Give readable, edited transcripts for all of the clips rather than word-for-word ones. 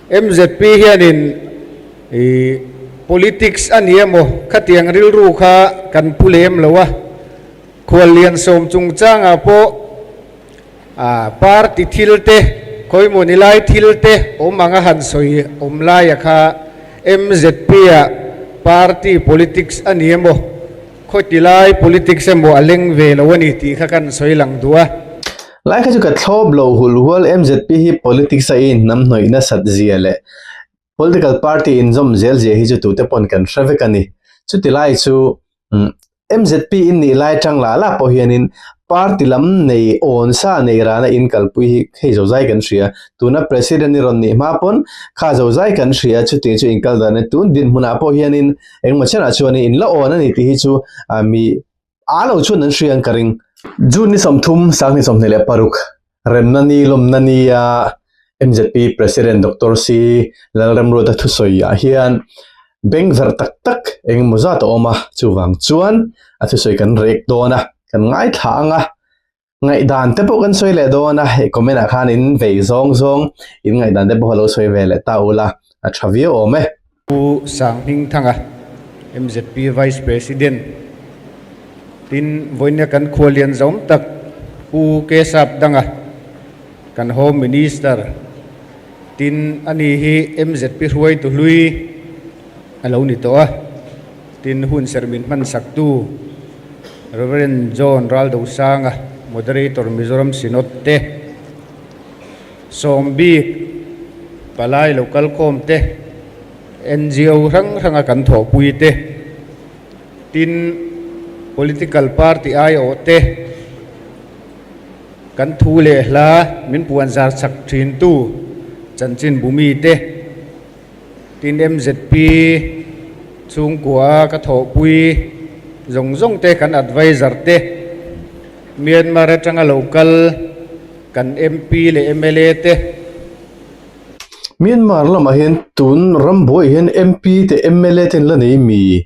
MZP hianin ih politics a ni emaw khatiang rilru kha kan pu lem lo a, khuallian sawm chungchangah pawh ah party thil te khawimawni lai thil te awm anga han sawi awm laia kha MZP ah party politics a ni emaw Khawti lai politics emaw a leng ve lo a ni tih kha kan sawi lang duh a. Lai kha chu ka thlawp lo hul hual MZP hi politics a in hnam hnawih nasat zia leh political party in zawm zel zia hi chu tute pawn kan hre vek a ni. Chuti lai chu MZP in nih lai tang lah lah pawh hianin party lam nei awn sa nei rana in kalpui hi hei zozai kan hria. Tuna President i rawn nih hma pawn kha zozai kan hria chutiang chu in kal dan a ni. Tun dinhmunah pawh hianin Engmaw chenah chuan in la awn a ni tih hi chu mi a lo chuan an hria ang ka ring. June ni 30, 2026, Remna Ni lawmna nia MZP President Doctor C. Lalremruata thusawi ah hian beng verh tak tak engemaw zat a awm a, chuvang chuan a thusawi kan rek dawn a, kan ngaithla ang a. Ngaihdan te pawh kan sawi leh dawn a, hei comment ah khan in vei zawng zawng in ngaihdan te pawh lo sawi ve leh ta ula, a tha viau awm e. Pu Sanghmingthanga, MZP Vice President, tin vawinia kan khualian zawm tak Pu Kesap Danga, kan Home Minister, tin ani hi MZP hruaitu hlui a lo ni tawh a. Tin, hun sermin hmansaktu Rev. John Raldosanga, Moderator Mizoram Synod te, Sawmbik palai lo kalkhawm te, NGO hrang hranga kan thawhpui te, tin, Political Party aiawh te, kan thu leh hla min puanzar chak thintu chanchinbumi te, Tin MZP chhungkua ka thawhpui zawng zawng te kan advisor te Myanmar atanga lo kal kan MP leh mla te. Myanmar lamah hian tun rambuai hian MP te mla ten la nei mi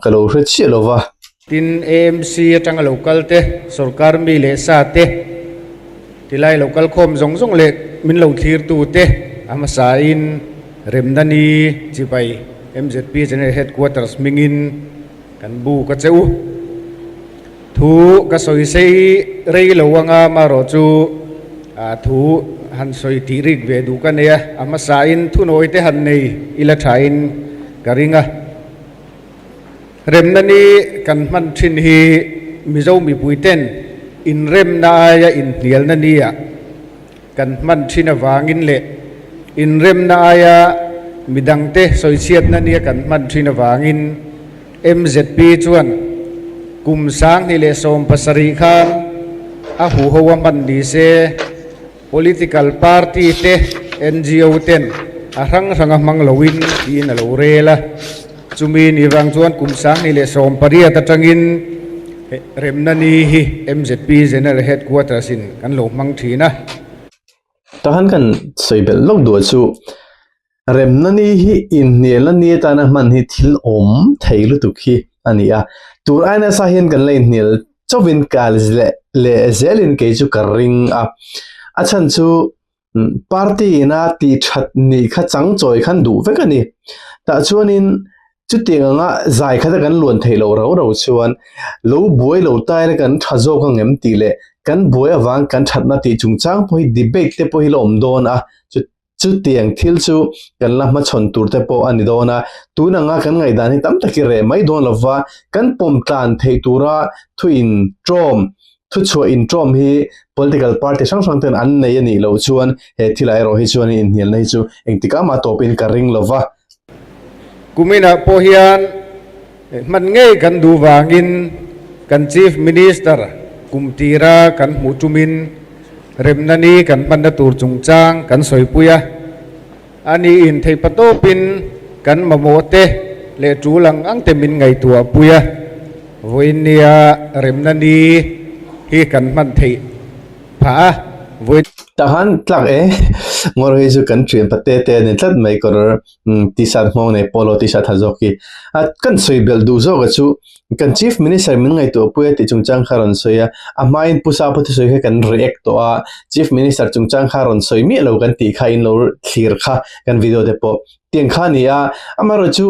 ka lo hre chiah lo va. Tin AMC atanga lo kal te, sorkar mi leh sa te, tilai lo kal khawm zawng zawng leh min lo thlirtu te a hmasain Remna Ni Chibai MZP General Headquarters hmingin kan bu ka che u. Thu ka sawi sei rei lo anga amaherawh chu thu han sawi tih rik ve duh ka nei a, a hmasain thunawi te han nei ila thain ka ring a. Remna ni kan hman thin hi Mizo mipui ten inremna aia inhnialna nia kan hman thin avangin leh inremna aia midangte sawichhiatna nia kan hman thin avangin MZP chuan kum 2017 khan a huho a hman ni se political party te NGO ten a hrang hrang a hmang loin tiin a lo rel a. Chumi ni vang chuan kum 2018 atangin Remna Ni hi MZP General Headquarters in kan lo hmang thin a. Tahan kan sawi belh lawk duh chu Remna Ni hi inhnialna ni atana hman hi thil awm thei lutuk hi a ni a. Tur ai nasa hian kan la inhnial chauhin kal leh zelin kei chu ka ring a. A chhan chu Party ina tih that nih kha chang chawi khan duh vek a ni. Tah chuanin chutiang anga zai khata kan luan theih loh rau rau chuan lo buai lo taina kan tha zawk ang em tih leh kan buai avang kan thatna tih chungchang pawh hi debate te pawh hi la awm dawn a, chutiang thil chu kan la hmachhawn tur te pawh a ni dawn a. Tun anga kan ngaihdan hi tam takin reh mai dawn lova kan pawm tlan theih tura thu intawm Thuchhuah intawm hi political party hrang hrang ten an nei a nih loh chuan he thilah erawh hi chuan inhnialna hi chu engtikah mah tawpin ka ring lo va. Kuminah pawh hian hman ngei kan duh vangin kan Chief Minister kum tira kan hmuh tumin remna ni kan hmanna tur chungchang kan sawipui a. Ani in theih patawpin kan mamawh te leh tul ang ang te min ngaihtuah pui a, vawiin nia remna ni hi kan hman theih phah a, vawiin. Tah khan tlak e ngawr hi chu kan thian pate te a ni tlat mai kawr t-shirt nghawng nei polo t-shirt ha zawk hi a kan sawi belh duh zawk a chu kan chief minister min ngaihtuah pui a tih chungchang kha a rawn sawi a a hmain pu Sapa thusawi kha kan react tawh a chief minister chungchang kha a rawn sawi miah lo kan tih kha in lo thlir kha kan video te pawh tiang kha a ni a amaherawhchu.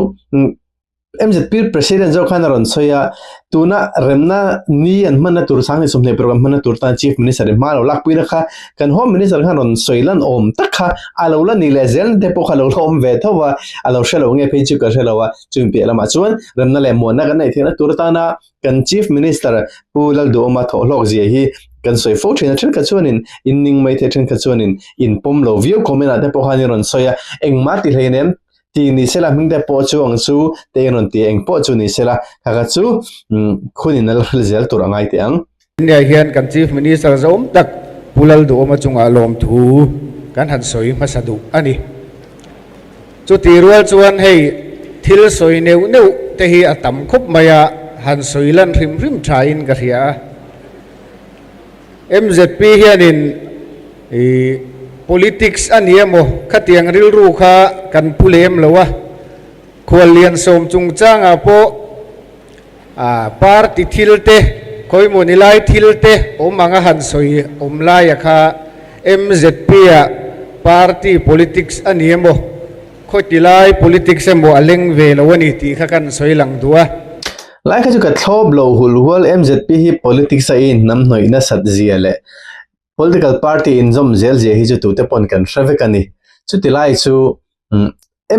MZP President zawk khan a rawn sawi a, tuna remna ni an hmanna tur sang ni 25 an hmanna tur tan Chief Minister in hma lo lakpuina kha kan Home Minister khan rawn sawi lan awm tak kha a lo la ni leh zel te pawh kha lo la awm ve tho a, a lo hre lo nge phei chu ka hre lo a, chumi piah lamah chuan remna leh muanna kan neih theihna tur atana kan Chief Minister Pu Lalduhawma thawhhlawk zia hi kan sawi fo thin a, thenkhat chuanin in ning mai thei, thenkhat chuanin in pawm lo viau comment ah te pawh khan i rawn sawi a, engmah ti hleinem Ti ni sela hming te pawh chu ang chu te in rawn ti eng pawh chu ni sela kha kha chu khun in a la hril zel tur a ngai teh ang. India hian kan Chief Minister zawm tak Pu Lalduhawma chungah lawmthu kan han sawi hmasa duh a ni. Chuti rual chuan hei thil sawi neuh neuh te hi a tam khawp mai a, han sawi lan hrim hrim thain ka hria a. MZP hianin i politics a ni emaw khatiang rilru kha kan pu lem lo a, khuallian sawm chungchangah pawh a party thil te, khawimaw ni lai thil te awm anga han sawi awm laia kha MZP ah party politics a ni emaw khawti lai politics emaw a leng ve lo a ni tih kha kan sawi lang duh a. Lai kha chu ka thlawp lo hul hual MZP hi politics a in hnam hnawih nasat zia leh political party in zawm zel zia hi chu tute pawn kan hre vek a ni. Chuti lai chu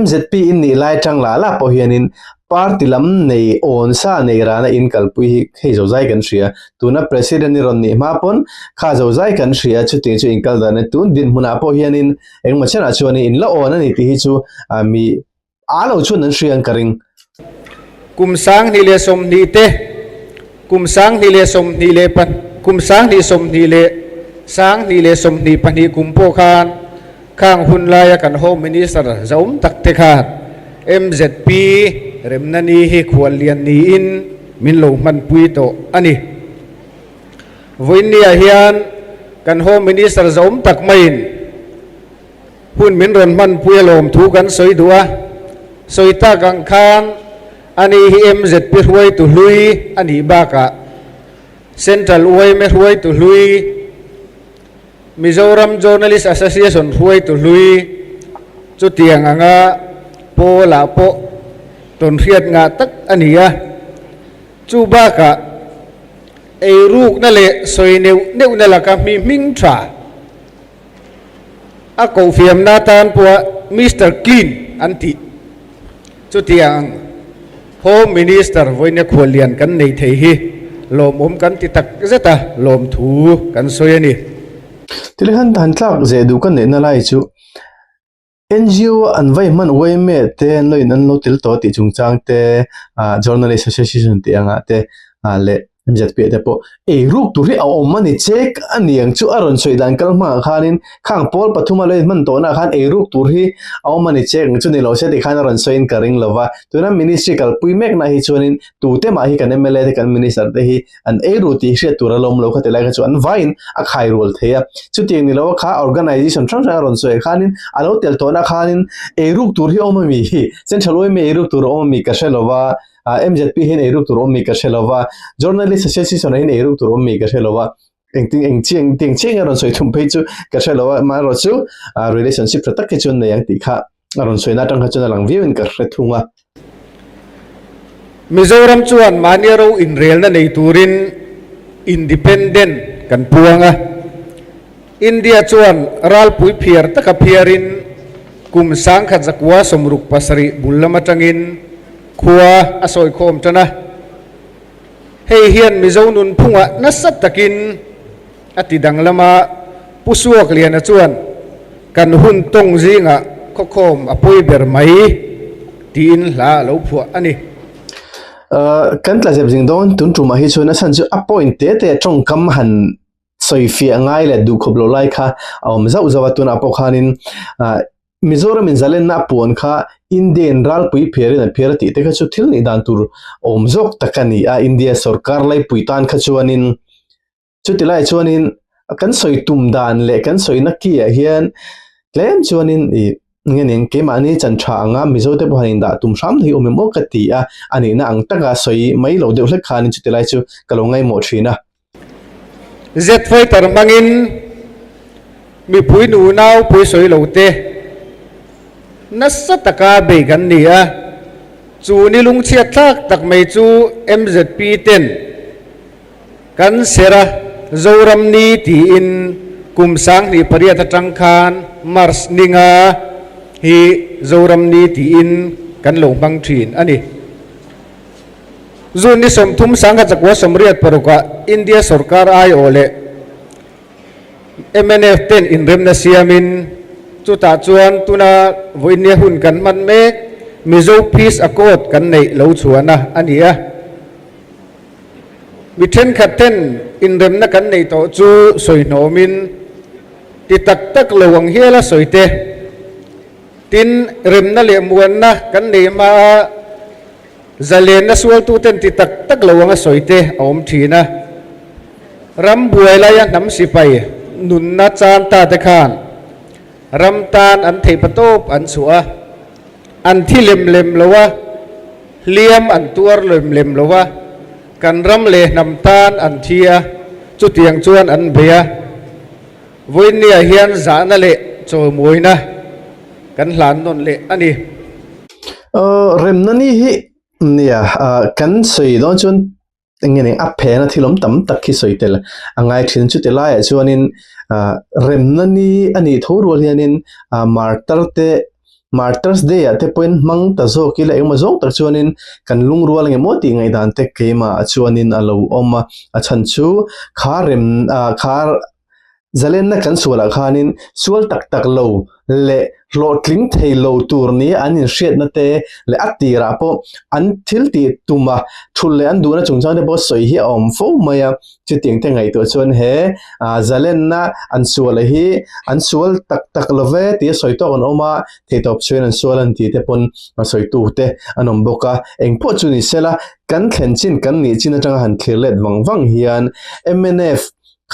MZP in nih lai tang lah lah pawh hianin party lam nei awn sa nei rana in kalpui hi hei zozai kan hria. Tuna president i rawn nih hma pawn kha zozai kan hria chutiang chu in kal dan a ni. Tun dinhmunah pawh hianin engmaw chenah chuanin in la awn a ni tih hi chu mi A lo chuan an hria an ka ring. Kum 2020 te, kum 2020 leh pa, kum 2020 leh 2022 kum pawh khan khang hun laia kan Home Minister zahawm tak te khan MZP remna ni hi khuallian niin min lo hmanpui tawh a ni. Vawiinniah hian kan Home Minister zahawm tak maiin, Hun min rawn hmanpui a lawmthu kan sawi duh a, sawi tak ang khan ani hi MZP hruaitu hlui a nih bakah Central yma hruaitu hlui, Mizoram Journalist Association hruaitu hlui chutiang anga Paul-ah pawh tawnhriat ngah tak a ni a. Chu bakah eirukna leh sawi neuh neuhna laka hmi hming tha. A kohfiamna atan pawha Mister Clean an tih. Chutiang Home Minister vawiina khuallian kan nei thei hi lawmawm kan ti tak zet a, lawmthu kan sawi a ni. Thil han han tlak zeh duh ka neihna lai chu NGO an vai hman yma te an lo in an lo tel tawh tih chungchang te ah Journalist Association tih angah te ah leh MZP te pawh eiruk tur hi a awm a ni chek a ni ang chu a rawn sawi dan kal hmangah khanin khang pawl pathum a lo inhman tawhnaah khan eiruk tur hi a awm a ni chek ang chu ni lo se tih khan a rawn sawiin ka ring lo va tuna ministry kalpui mekna hi chuanin tute mah hi kan mla te kan minister te hi an eiru tih hriat tur a lawm lo kha ti lai kha chu an vaiin a khai rual thei a chutiang ni lo kha organization hrang hrang a rawn sawi khanin a lo tel tawhna khanin eiruk tur hi a awm a mi hi central yma eiruk tur a awm a mi ka hre lo va MZP hian eiruk tur awm mi ka hre lo va, Journalist Association ah hian eiruk tur awm mi ka hre lo va, engtin eng chiang tiang chiang a rawn sawi thum phei chu ka hre lo a, amaherawh chu relationship tha tak hi chu an nei ang tih kha a rawn sawi na atang kha chuan a lang viau in ka hre thung a. Mizoram chuan mahni ro inrelna nei turin independent kan puang a, India chuan ralpui phiar taka phiarin kum 1967 bul lam atangin Khua a sawi khawm tan a, hei hian Mizo nunphungah nasa takin a ti danglam a, Pu Suakliana chuan kan hun tawng zingah khawkhawm a pawi ber mai tiin hla a lo phuah a ni. Kan tla zep zing dawn tun tumah hi chuan a chhan chu a point te te tawngkam han sawi fiah ngai leh duh khawp lo lai kha a awm zauh zauh a, tunah pawh khanin Mizoram in zalenna a puan kha India in ralpui phiar in a phiar a tih te kha chu thil nih dan tur awm zawk tak a ni a, India sorkar laipui tan kha chuanin chuti lai chuanin. Kan sawi tum dan leh kan sawina ki ah hian tlem chuanin ih nge ning keimahni chan tha anga Mizo te pawh han indah tum hram hi awm em aw ka ti a, a nihna ang taka sawi mai lo deuh hlek khanin chuti lai chu ka lo ngaihmawh thin a. Z fighter hmangin mipui nunau pui sawi lo te nasa taka bei kan ni a, chu ni lungchhiat thlak tak mai chu MZP ten Kan ser a, Zoram ni tiin kum 2008 atang khan March ni nga hi Zoram ni tiin kan lo hmang thin a ni. June ni 30 1986 ah India sorkar aiawh leh mnf ten inremna siamin chutah chuan tuna vawinia hun kan hman mek Mizo Peace Accord kan neih lo chhuahna a ni a. Mi thenkhat ten inremna kan neih tawh chu sawi hnawmin ti tak tak lo ang hial a sawi te. Tin, remna leh muanna kan nei hma a zalenna sualtu ten ti tak tak lo ang a sawi te a awm thin a. Ram buai laia hnam sipai nunna chan ta te khan ram tan an theih patawp an chhuah a. An thi lem lem lo a, hliam an tuar lem lem lo a, kan ram leh hnam tan an thi a, chutiang chuan an bei a. Vawiinniah hian zahna leh chawimawina kan hlan nawn leh a ni. Remna ni hi nia kan sawi dawn chuan eng nge ning a phena thil awm tam tak khi sawi tel a ngai thin chuti laiah chuanin ah remna ni a nih tho rual hianin ah martar te martars day ah te pawhin hmang ta zawk ila engemaw zawng tak chuanin kan lungrual ang emaw tih ngaihdan te keimah ah chuanin a lo awm a a chhan chu kha rem ah kha Zalenna kan sualah khanin sual tak tak lo leh hlawhtling thei lo tur nia an inhriatna te leh a tirah pawh an thil tih tuma thul leh an duhna chungchang te pawh sawi hi a awm fo mai a. Chutiang te ngaihtuah chuan he zalenna an suala hi an sual tak tak lo ve tia sawi tawk an awm a, theihtawp chhuiin an sual an tih te pawn a sawitu te an awm bawk a. Engpawh chu ni sela kan thlen chin kan nih chin atanga han thlir let vang vang hian mnf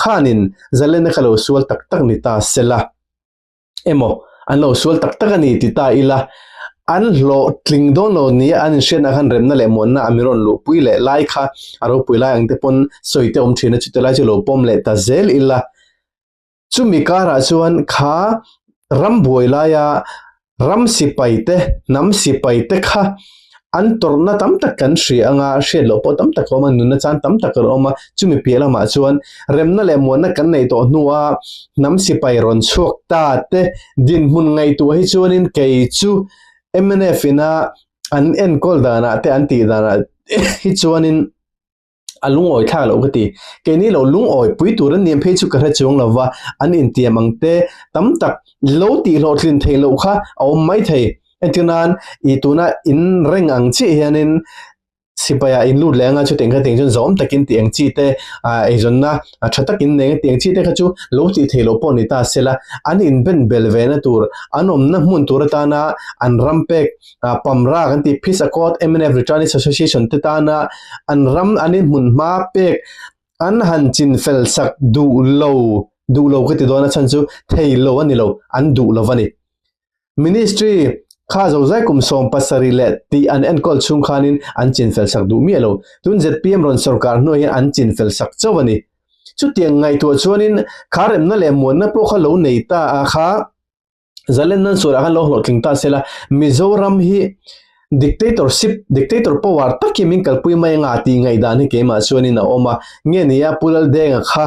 Khanin Zalena kha lo sual tak tak ni ta sela emaw an lo sual tak tak a ni ti ta ila, an hlawhtling dawn lo nia an inhriatna khan remna leh muanna a mi rawn luhpui leh lai kha a ropui lai ang te pawn sawi te awm thin a, chuti lai chu lo pawm leh ta zel ila. Chumi karah chuan kha ram buai laia Ram sipai te, hnam sipai te kha an tawrhna tam tak kan hria anga hriat loh pawh tam tak a awm a, nunna chan tam tak a awm a, chumi piah lamah chuan remna leh muanna kan neih tawh hnua hnam sipai rawn chhuak ta te dinhmun ngaihtuah hi chuanin kei chu mnf ina an enkawl danah te an tih danah hi chuanin a lungawi thlak loh ka ti. Keini lo lungawi pui tur an niam phei chu ka hre chuang lo va, an intiam ang te tam tak lo tih hlawhtlin theih loh kha a awm mai thei. Entir nan i tuna in reng ang chiah hianin sipai ah in lut leh anga chutiang kha tiang chuan zawm takin tih ang chi te ah eizawnna tha takin nei ang tih ang chi te kha chu lo tih theih loh pawh ni ta sela an inben bel ve na tur an awmna hmun tur atana an ram pek Pamra kan tih Peace Accord mnf Returnees Association te tana an ram an inhmun hma pek an han chin fel sak duh lo duh lo ka ti dawn a chhan chu thei lo a ni lo an duh lo a ni. Ministry kha zozai kum 70 leh tih an enkawl chhung khanin an chin fel sak duh miah lo. Tun zpm rawn sorkar hnuai hian an chin fel sak chauh a ni. Chutiang ngaihtuah chuanin kha remna leh muanna pawh kha lo nei ta a kha Zalen nan sualah khan lo hlawhtling ta sela, Mizoram hi dictatorship, dictator power takin min kalpui mai anga tih ngaihdan hi keimah chuanin a awm a. Nge nia Pu Laldenga kha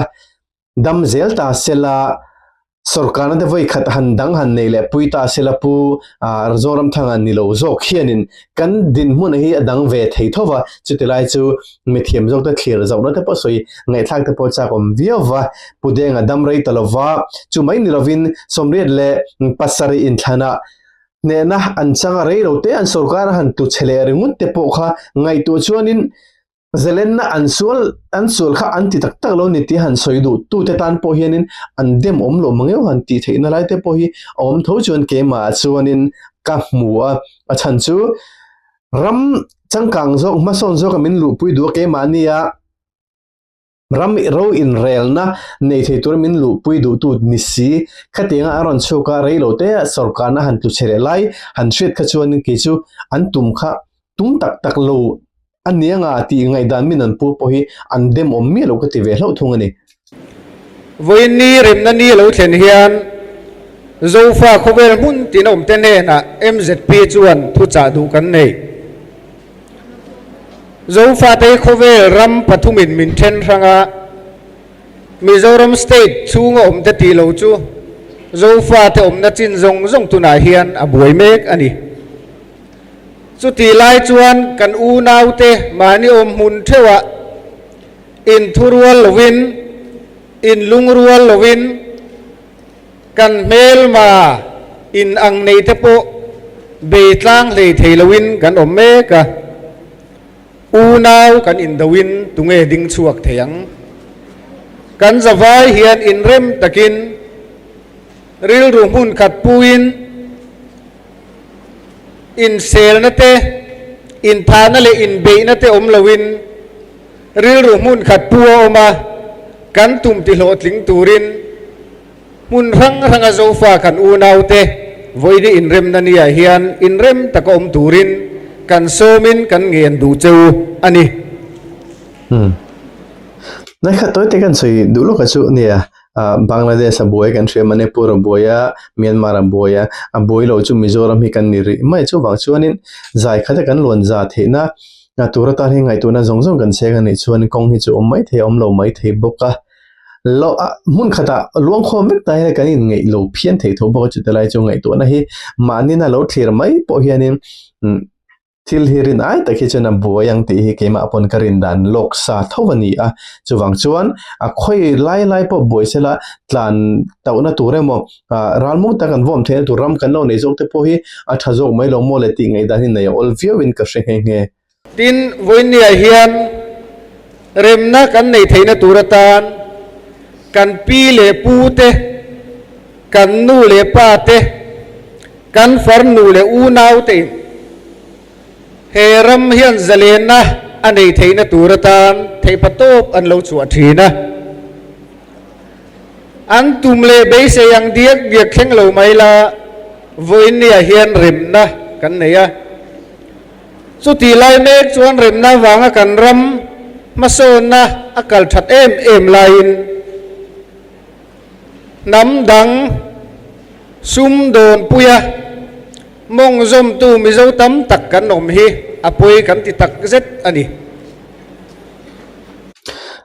dam zel ta sela, sorkarna te vawi khat han dang han nei leh pui ta sela Pu Zoramthanga ni lo zawk hianin kan dinhmun hi a dang ve thei tho va, chuti lai chu mithiam zawk te thlir zohna te pawh sawi ngaihthlak te pawh chak awm viau va, Pu Denga dam rei ta lova, chu mai ni lovin 87 inthlanah hnehna an chang a rei lo te an sorkar a han tu chhe leh ringawt te pawh kha ngaihtuah chuanin Zelenna an sual an sual kha an ti tak tak lo ni tih han sawi duh tu te tan pawh hianin an dem awm lo mang emaw han tih theihna lai te pawh hi a awm tho chuan keimah chuanin ka hmu a, a chhan chu ram changkang zawk hmasawn zawk a min luhpui duh a keimahnia. Ram ro inrelna nei thei tura min luhpui duhtu ni si, khatianga a rawn chhuak a, rei lo te sawrkarna han tlu chhe leh lai han hriat kha chuanin kei chu an tum kha tum tak tak lo a nia nga tih ngaihdan min an pu pawh hi an dem awm miah lo ka ti ve hlauh thung a ni. Vawiin ni remna ni a lo thlen hian Zofa khawvel hmun tin awmte hnenah mzp chuan thuchah duh kan nei. Zofate khawvel ram pathumin min then hrang a, Mizoram state chhunga awmte tih lo chu Zofate awmna chin zawng zawng tunah hian a buai mek a ni. Chutih lai chuan kan unaute mahni awm hmun theuhah inthurual lovin, inlungrual lovin, Kan hmelma in ang nei te pawh bei tlang hlei thei loin kan awm mek a, unau kan indoin tunge ding chhuak thei ang? Kan zavai hian inrem takin rilru hmun khat puin inselna te, inthahna leh inbeihna te awm loin Rilru hmun khat pu a awm a, kan tum ti hlawhtling turin hmun hrang hranga Zofa kan unaute vawiini inremna niah hian inrem taka awm turin kan sawmin kan ngen duh che u a ni. Umm. Nai kha tawi te kan sawi duh lawk a chu nia, Bangladesh a buai kan hria, Manipur a buai a, Myanmar a buai a, a buai lo chu Mizoram hi kan ni rih mai chuvang chuanin zai khat a kan luan za theihna A tur atan hi ngaihtuahna zawng zawng kan cheng a nih chuan kawng hi chu awm mai thei a awm lo mai thei bawk a. Lo a hmun khatah luangkhawm vek ta hian kan inngeih lo phian thei tho bawk a chuti lai chu ngaihtuahna hi mahnin a lo thlir mai pawh hianin thil hi rin ai tak hi chuan a buai ang tih hi keimah pawn ka rin dan lawk sa tho a ni a. Chuvang chuan a khawi lai lai pawh buai sela tlan tauhna tur emaw ah ralmuang tak an vawm theihna tur ram kan lo nei zawk te pawh hi a tha zawk mai lo maw le tih ngaihdan hi nei a awl viau in ka hre nghe nghe. Tin, vawiinniah hian remna kan neih theihna tur atan kan pi leh pu te, kan nu leh pa te, kan farnu leh unau te in he ram hian zalenna a neih theihna tur atan theihpatawp an lo chhuah thin a. An tum leh beisei ang diak diak thleng lo mai la, vawiinniah hian remna kan nei a. Chutih lai mek chuan remna vanga kan ram hmasawnna a kal that em em laiin hnam dang sum dawnpuia mawng zawmtu Mizo tam tak kan awm hi a pawi kan ti tak zet a ni.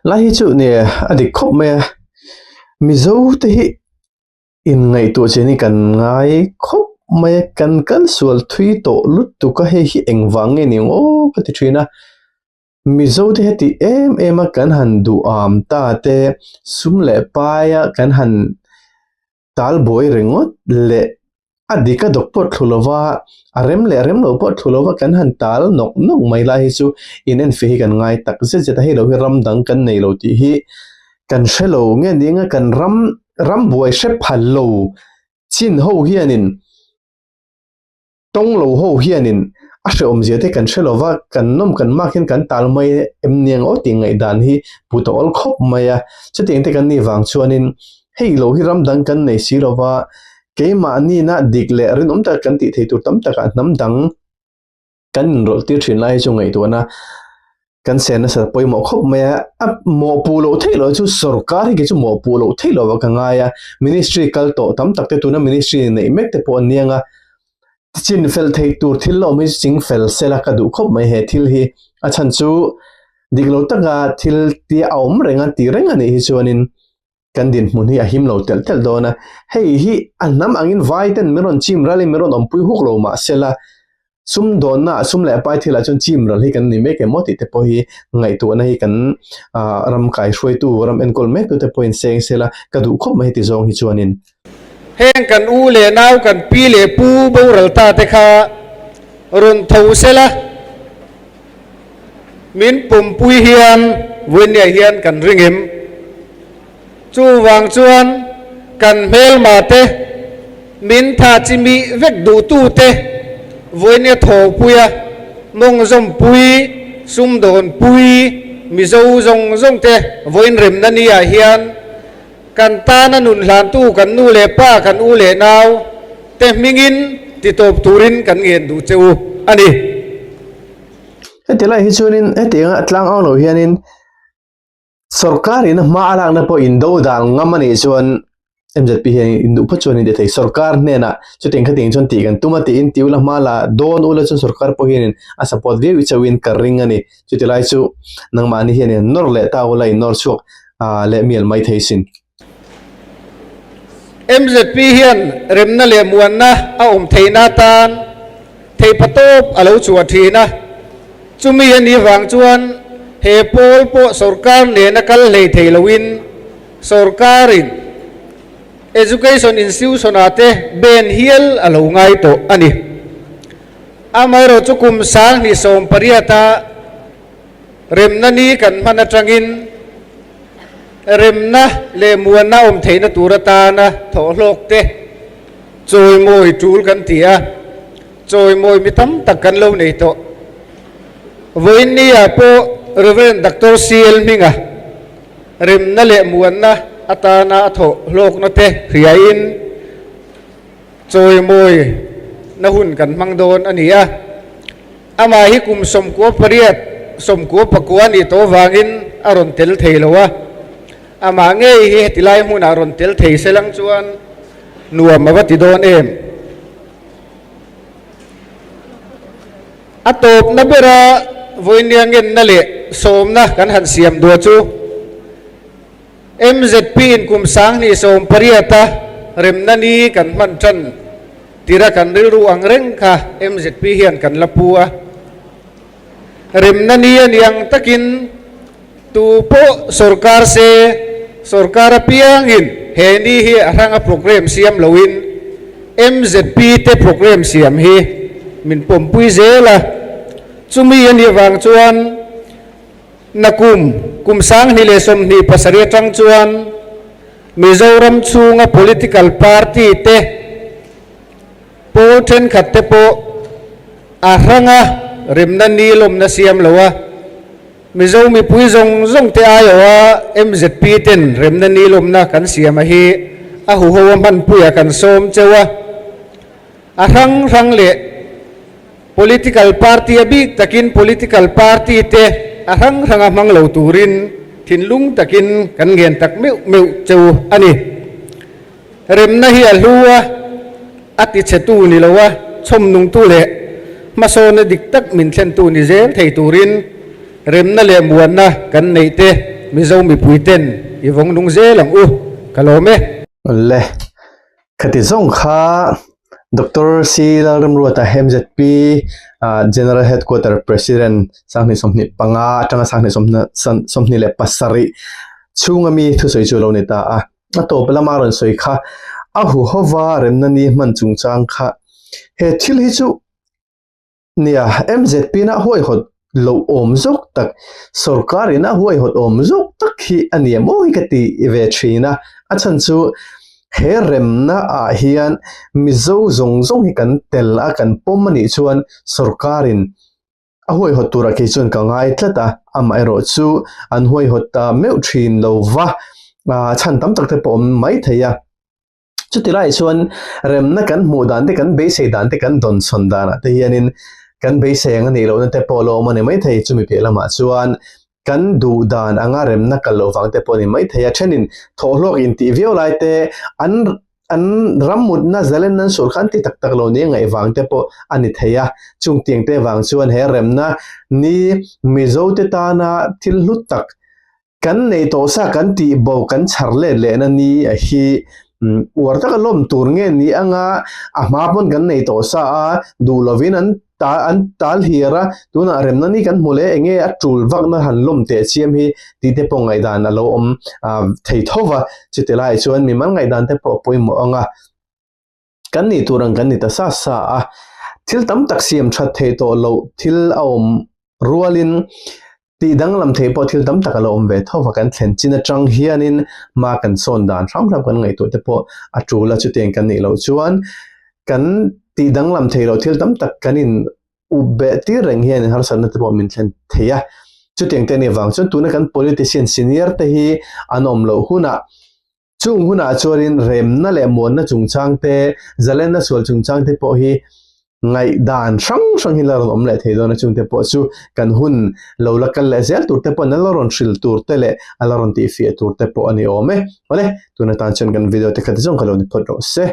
Lai hi chu nia a dik khawp mai a, Mizo te hi inngaihtuah chian hi kan ngai khawp mai a, kan kal sual thui tawh lutuk a hei hi engvang nge ni ang aw ka ti thin a, Mizo te heti em em a kan han duham ta te sum leh paia kan han tal buai ringawt leh a dik a dawk pawh thlu lova, a rem leh rem lo pawh thlu lova kan han tal nawk nawk mai lai hi chu in enfiah hi kan ngai tak zet zet a, hei lo hi ram dang kan nei lo tih hi kan hre lo nge ni anga kan ram ram buai hre phal lo chin ho hianin Tawng lo ho hianin a hrehawmzia te kan hre lova, kan nawm kan mak hian kan tal mai em niang aw tih ngaihdan hi put a awl khawp mai a. Chutiang te kan nih vang chuanin hei lo hi ram dang kan nei si lova, keimahni-na dik leh rinawm taka kan tih thei tur tam takah hnam dang kan inrawlh tir thin lai hi chu ngaihtuahna Kan sen nasa pawimawh khawp mai a, a mawhpuh loh theih loh chu sorkar hi kei chu mawhpuh loh theih loh ka ngai a, ministry kal tawh tam tak te tuna ministry neih mek te pawh an niang a, chin fel theih tur thil la awm hi chu ching fel sela ka duh khawp mai he thil hi, a chhan chu dik lo taka thil te a awm reng a tih reng a nih hi chuanin kan dinhmun hi a him lo telh telh dawn a, hei hi a hnam angin vai ten min rawn chim ralin min rawn awmpui huk lo mah sela sum dawnna ah sum leh pai thilah chuan chim ral hi kan ni mek em aw tih te pawh hi ngaihtuahna hi kan ah ram kaihruaitu ram enkawl mek tu te pawhin seng sela ka duh khawp mai heti zawng hi chuanin. Heng kan u leh nau kan pi leh pu boral ta te kha rawn tho sela min pumpui hian vawinia hian kan ring em? Chuvang chuan kan hmelma te, min tha chi mi vek duhtu te, vawinia thawpuia mawngzawmpui, sumdawnpui, Mizo zawng zawng te vawiin remna ni ah hian kan tana nun hlantu kan nu leh pa, kan u leh nau te hmingin titawp turin kan ngen duh che u a ni. Heti lai hi chuanin hetianga tlang ang lo hianin Sorkar in a hma a lakna pawh in do dan ngam a nih chuan MZP hian in duh phawt chuan in ti thei. Sorkar hnenah chutiang khatiang chuan tih kan tum a tiin ti ula hma la dawn ula chuan sorkar pawh hianin a support viau i chauhin ka ring a ni. Chuti lai chu nangmahni hian in nawr leh ta ula in nawr chhuak leh mial mai thei sin. MZP hian remna leh muanna a awm theihna atan theihpatawp a lo chhuah thin a. Chumi a nih vang chuan he pawl pawh sorkar nena kal hlei thei loin sorkarin education institution-ah te ban hial a lo ngai tawh a ni. Amaherawhchu chu kum 2018-a remna ni kan hman atangin remna leh muanna awm theihna tur atana thawhhlawk te chawimawi tul kan ti a. Chawimawi mi tam tak kan lo nei tawh. Vawiin ni ah pawh Rev. Doctor CL Hminga remna leh muanna atana a thawh hlawkna te hriain chawimawi na hun kan hmang dawn a ni a. Amah hi kum 98, 99 nih tawh vangin a rawn tel thei lo a. Amah ngei hi heti lai hmunah rawn tel thei se lang chuan nuam a va ti dawn em? A tawpna bera vawinia ngenna leh sawmna kan han siam duah chu MZP in kum 2018 a remna ni kan hman tan tira kan rilru ang reng kha MZP hian kan la pu a. Remna ni a ni ang takin tu pawh sorkar se, sorkar apiangin he ni hi a hranga programme siam loin MZP te programme siam hi min pawmpui zel a. Chumi a nih vang chuan nakum kum 2027 atang chuan Mizoram chhunga political party te Pawl thenkhat te pawh a hranga remna ni lawmna siam lo a, Mizo mipui zawng zawng te aiawha MZP ten remna ni lawmna kan siam a hi a huho a hmanpuia kan sawm cheu a. A hrang hrang leh political party a bik takin political party te a hrang hranga hmang lo turin thinlung takin kan ngen tak meuh meuh cheu a ni. Remna hi a hlu a, a tichhetu ni lo a, chhawmnungtu leh hmasawna dik tak min thlentu ni zel thei turin remna leh muanna kan neih te Mizo mipui ten i vawng nung zel ang u, ka lawm e. Le, khati zawng kha Doctor C. Lalramruata MZP General Headquarter President 2025 atanga 2027 chhunga mi thusawi chu a lo ni ta a. A tawp lama rawn sawi kha a huhova remna ni hman chungchang kha he thil hi chu nia MZP na huaihawt lo awm zawk tak sorkar in a huaihawt awm zawk tak hi a ni em aw hi ka ti ve thin a, a chhan chu he remna ah hian Mizo zawng zawng hi kan tel a kan pawm a nih chuan sorkar in A huaihawt turah kei chuan ka ngai tlat a, amaherawh chu an huaihawt ta meuh thin lo va, chhan tam tak te pawh awm mai thei a. Chuti laiah chuan remna kan hmuh dan te, kan beisei dan te, kan dawnsawn danah te hianin kan beisei ang a nih lohna te pawh a lo awm a ni mai thei. Chumi piah lamah chuan kan duh dan anga remna kal loh vang te pawh a ni mai thei a. Thenin thawhhlawk intih viau lai te an An rammutna zalen nan sual kha an ti tak tak lo nia ngaih vang te pawh a ni thei a. Chung tiang te vang chuan he remna ni Mizo te tana thil hlu tak kan nei tawh sa kan tih bo kan chhar let lehna ni a hi uar taka lawm tur nge ni anga a hma pawn kan nei tawh sa a duh lovin an Ta an tal hir a, tunah remna ni kan hmu leh enge a tul vakna han lawm teh chiam hi tih te pawh ngaihdan a lo awm thei tho va, chuti laiah chuan mimal ngaihdan te pawh a pawimawh ang a, kan nih tur ang kan ni ta sa sa a, thil tam tak siam that theih tawh loh thil a awm rualin tih danglam theih pawh thil tam tak a lo awm ve tho va, kan thlen chin atang hianin hma kan sawn dan hram hram kan ngaihtuah te pawh a tul a, chutiang kan nih loh chuan kan tih danglam theih loh thil tam tak kan in up beh tir reng hian harsatna te pawh min thlen thei a. Chutiang te a nih vang chuan tuna kan politician senior te hi an awm loh hunah chung hunah chuanin remna leh muanna chungchang te, zalenna sual chungchang te pawh hi ngaihdan hrang hrang hi la rawn awm leh thei dawn a, chungte pawh chu kan hun lo la kal leh zel tur te pawhin a la rawn hril tur te leh a la rawn tihfiah tur te pawh a ni awm e. Awle, tun atan chuan kan video te khat zawng kha lo ni phawt rawh se.